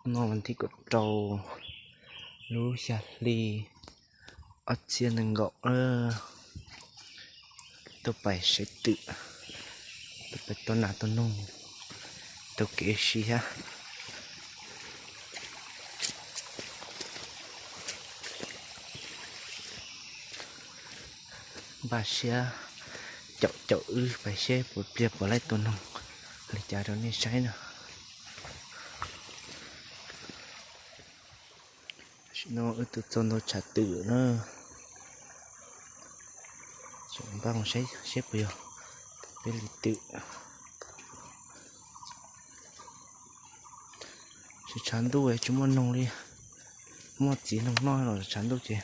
Hnub no vas thib kaum rau lub xya hli ob txhiab nees nkaum, tuaj pais saib twm, tuaj pais tua nas tua noog, taug kev si thiab. Npaj siab caum caum wb pais seb puas pliag puas laib tua noog li cas rau nej saib na. Tam sim no wb tuaj txog ntawm tshav twm na. Npaj mus saib seb puas yog peb li twm. Tshav ntuj tsis muaj noog li, muaj txiv noog noj los tshav ntuj ces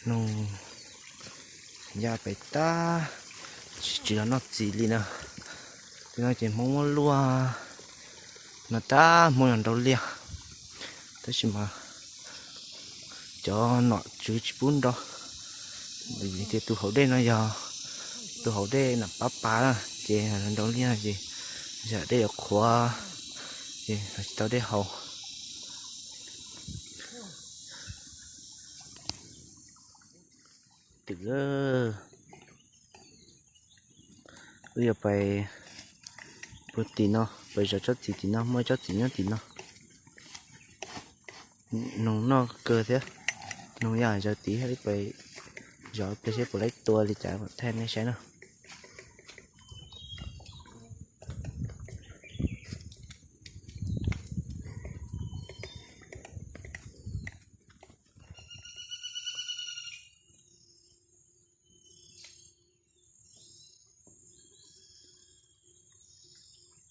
noog ya pais tag, tsis tsis los noj txiv li na. Li no ces Hmoob muab luaj no tag Hmoob yog nrau liaj, tab sis mas cov nom tswv tsis pub nrau. Vim tias tus haus dej no yog tus haus dej nam pab pas na, ces nrau liaj ces yam dej yuav qhuav, ces tsis tau dej haus. Twm, wb yuav pais puag tim no, pais zov tsob txiv tim no, muaj tsob txiv nyob tim no. Noog noj kawg thiab, noog yaj zaws tid, wb pais zov pliag seb puas laib tua li cas thaij nej saib na.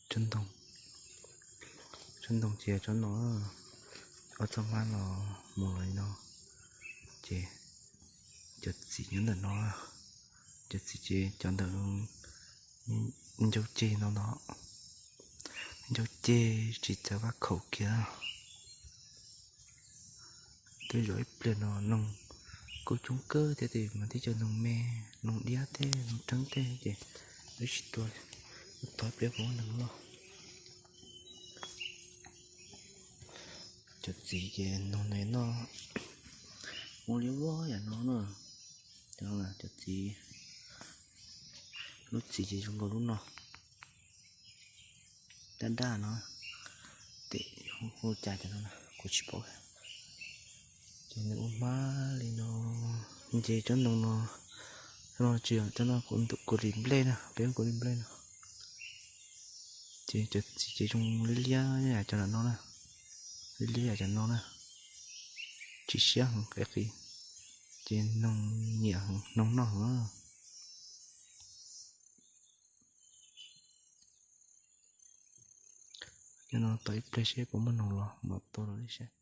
Tsob ntoo, tsob ntoo ces tsob no, ob txoj hmab no mus los li no, ces cov txiv nyob ntawm no, cov txiv ces cov ntawm ncauj ceg no no, ncauj ceg tsis txawv vaj khaum kiag. Twb zov ib pliag no noog kuj coob kawg thiab tes mas tib co noog me, noog diab tej, noog reeb tej ces wb tsis tua, wb tos ib pliag puas muaj noog noj. Cov txiv ces noog no noj, ua li ua yam no na. Cov txiv, lub txiv ces zoo nkaus lub no, daj daj no, tes hu cas cov no kuv tsis paub. Ces nws ua hmab li no, nce tsob ntoo no, tsob no tsis yog tsob no, kuv ntuj kuv li nplej na, peb kuv li nplej no. Ces cov txiv ces zoo liab liab yam cov no na, liab liab yam cov no na, tsis siab heev qis qis, ces noog nyiam heev, noog noj heev. Cov no tos ib pliag seb puas muaj noog los mam tua rau nej saib.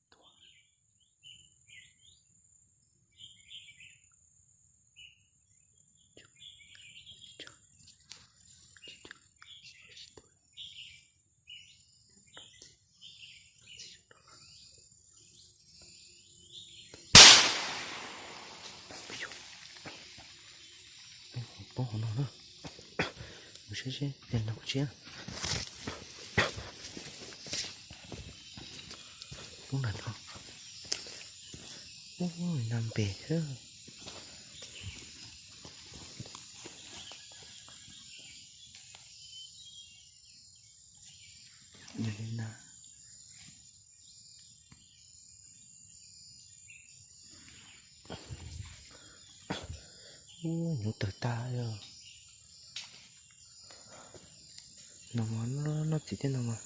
Poob hauv no na. Mus saib seb pliag no kuv siab. Poob nram no. Ub, nag npes xwb. Yog li na. Ub, hnyuv tawg tag li. No mas noj txiv thiab no mas,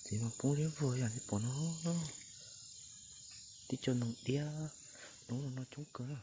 txiv mas poob liab vog yam li pom no. Tib co noog diab, hnub no no coob kawg na.